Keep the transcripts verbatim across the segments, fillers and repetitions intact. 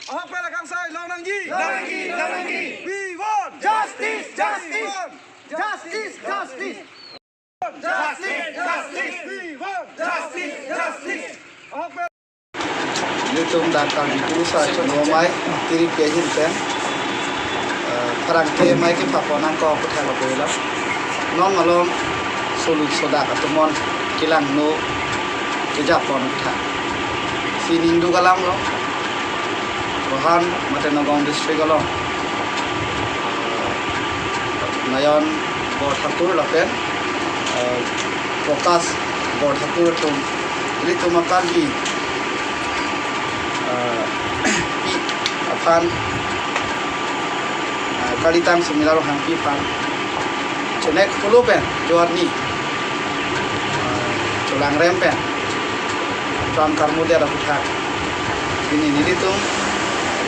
Ahokpet akangsai long nangji. Long nangji, long nangji. We want justice, justice. We want justice, justice. Justice, justice. We want justice, justice. Ahokpet. Ilitum dak Karbi Kurusar Chingrum Amei, tiri ke ahin pen, eh, pherangke amei kepapon nangkok aphuthak lapu-an lo. Non malom soluk sodak atum non kelangno kejapon aphuthak si ningduk alam lo. Rohan mate Nagaon district along, eh, Nayan Borthakur lapen, eh, Prakash Borthakur atum, ilitum a-Karbi, eh, pi aphan, eh, Kalitang Sumila Ronghangpi aphan chenek pulo pen, juat ni, eh, cholangrem pen, tram karmu dia aphuthak, pini nelitum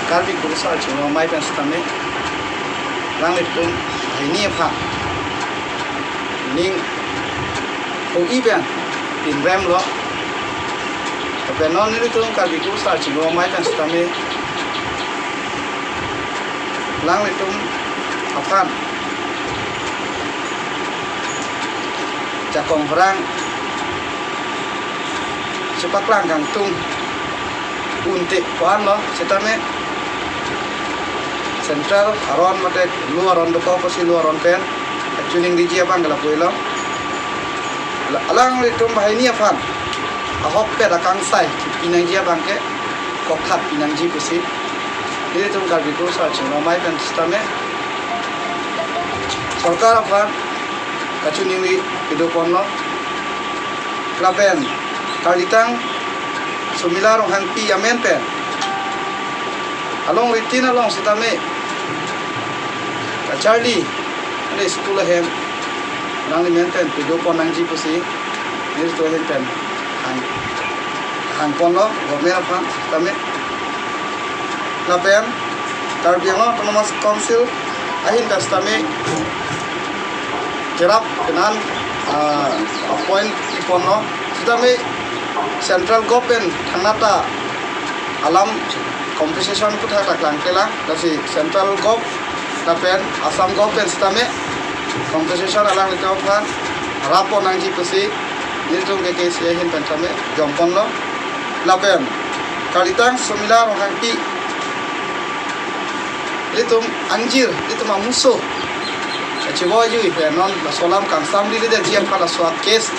Karbi Kurusar Chingrum Amei pen sitame, alanglitum hini aphan ning ho-i pen pinrem lo. Lapen non nelitum Karbi Kurusar Chingrum Amei pen sitame, alanglitum aphan jakong pherang chepaklang kangtung unte ko-an lo sitame, central aron mate lu aron dokok pusi lu aron pen kachiningriji abang ke lapu-an lo. La-, alanglitum banghini aphan ahokpet akangsai pi nangji abang ke kokthat pi nangji pusi nelitum Karbi Kurusar Chingrum Amei pen sitame sorkar aphan kachiningri pidun ponlo. Lapen Kalitang Sumila Ronghangpi amen pen alongri tin along sitame kacharli, ane school ahem, nangli men pen pidun pon nangji pusi nelitum ahin pen hang, hang ponlo government aphan sitame. Lapen Karbi Anglong Autonomous Council ahin pen sitame kerap kenan, ah, appoint pi ponlo sitame, central government thangnat ta alam compensation aphuthak ta klangklelang, lasi central gov lapen Assam gov pen sitame compensation alanglitum aphan rap pon nangji pusi nelitum K K C ahin pen sitame jom ponlo. Lapen Kalitang Sumila Ronghangpi, ilitum angjir, ilitum amuso kachivoiji pen non laso alam kangsam lili detji aphan laso a-case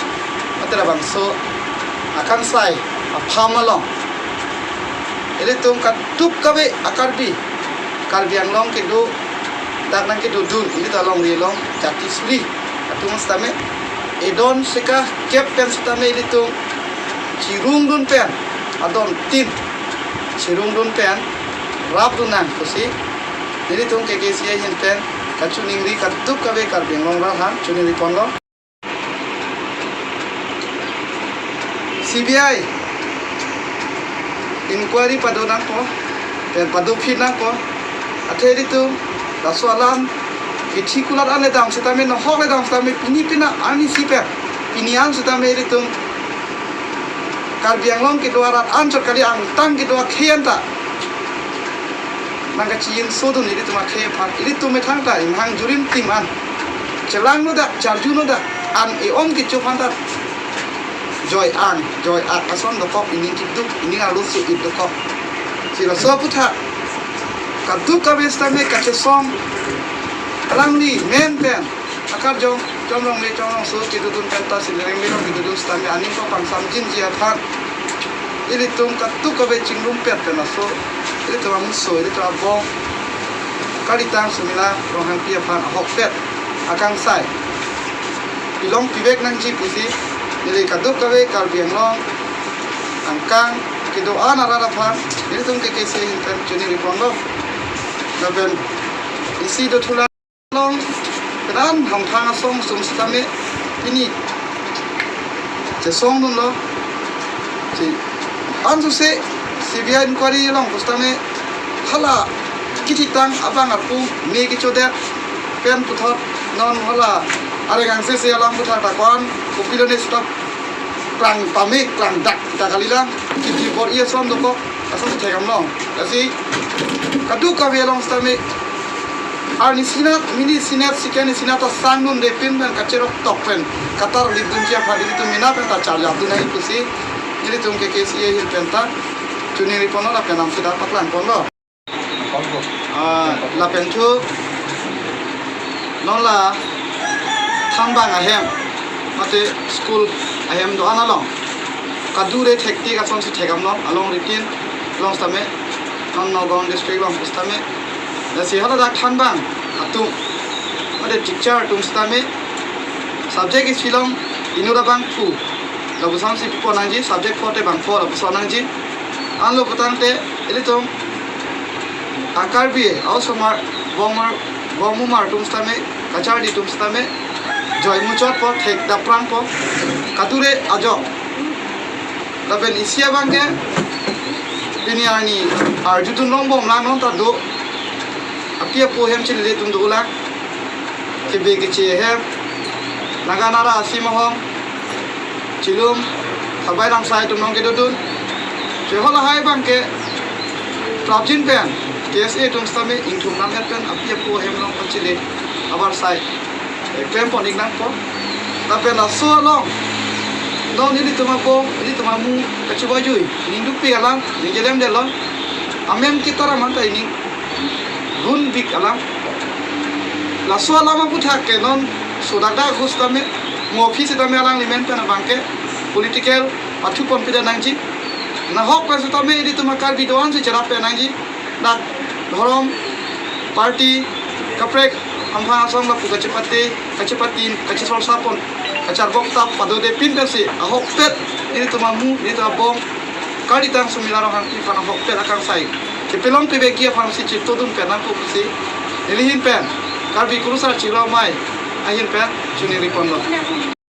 mate labangso akangsai apham along ilitum kadokave a-Karbi, Karbi Anglong kedo, dak nangkedodun, ilitum alongri along jati suri atum sitame, edon sika kep pen sitame ilitum chirungdun pen, adon tin chirungdun pen rapdun nang pusi nelitum K K C ahin pen kachiningri kadokave Karbi Anglong arat aphan chiningri ponlo. C B I inquiry pado nangpo, pen padophi nangpo. Athe ilitum laso alam kithi kulat an le dam sitame, nohok le dam sitame, pini pina ani si pen, pini an sitame ilitum Karbi Anglong kedo arat anchot kali, angtan kedo akhei an ta nangkachiyin sodun ilitum akhei aphan. Ilitum methang ta inghang jurim tim an chelangno dak, charjuno dak, an e-om kecho aphan ta joi-ang joi-ak ason dokok, ining keduk, ining arlo su-it dokok. Si laso aphuthak kadokave sitame kachesong, alangli men pen akarjong Chomrong me Chomrong so kedodun pen ta, si Lereng me Lerong kedodun sitame aning ko pangsamjinji aphan ilitum kadokave chingrumpet pen laso ilitum amuso, ilitum abong Kalitang Sumila Ronghangpi aphan ahokpet akangsai pilong pivek nangji pusi neli kadokave Karbi Anglong angkang kedo-an arat aphan ilitum K K C ahin pen chiningri ponlo. Lapen isi dothula along kedan hamphang asong sum sitame pini chesongdunlo. Si ansose C B I inquiry along pusitame hala kithitang abang arpu me kechodet pen puthot non hala areng angsese alam puthot ta ko-an kopilo ne sitap klang pame klang dak ta kalilang, kithi bor-i ason dokok, ason thekam long. Lasi kadokave along sitame arni sinat, mini sinat, second sinat ta sangdunde pin pen kacherok tok pen katar lip dunji aphan ilitum mena pen ta charjap dun nangji pusi ilitum K K C A ahin pen ta choningri ponlo lapen amsi ta paklang ponlo. Ah, lapen thu non la thanbang ahem mate school ahem do-an along kadure thektik asonsi thekdamlong along ritin along sitame non Nagaon district along sitame. Lasi haladak thanbang atum mate teacher atum sitame subject isi along inut abangphu lapuson si pipon nangji, subject pho te bangpho lapuson nangji. Anlo putangte ilitum a-Karbi a-osomar bongmar bongmumar atum sitame, kacharli atum sitame joi muchotpo, thekdapprangpo, kadure ajok. Lapen isi abangke pini arni arjudun longbomlang, non ta do api apo ahem chilele atum dolang, kebe keche ahem, Naga Nara Asim Ahong, Chilum, Thabai Ramsai atum along kedodun. Ke halahai abangke prapjin pen K S A atum sitame ingthum nang-et pen api apo ahem along pachele abar sai, eh, klempon-ik nangpo. Lapen laso along non ilitum abong, ilitum amu kachevajui ningdukpik alam ningjelemdetlo. Amen ketaram anta ining gunbik alam. Laso alam aphuthak ke non sodakdak ahut sitame, mo aphi sitame alangli men pen abangke political pathu ponpida nangji. Nahok pen sitame ilitum a-Karbi do-an si cherap pen nangji. Dak dhorom, party, kaprek hamphang asong lapu kachepate, kachepatin, kachesorsapon, kacharbok tap padode pin pensi ahokpet ilitum amu, ilitum abong, Karbi Tang Sumila Ronghangpi aphan ahokpet akangsai kepelong pebegi aphansi chitodun pen nangpo pusi neli ahin pen, Karbi Kurusar Chiklo Amei ahin pen choningri ponlo.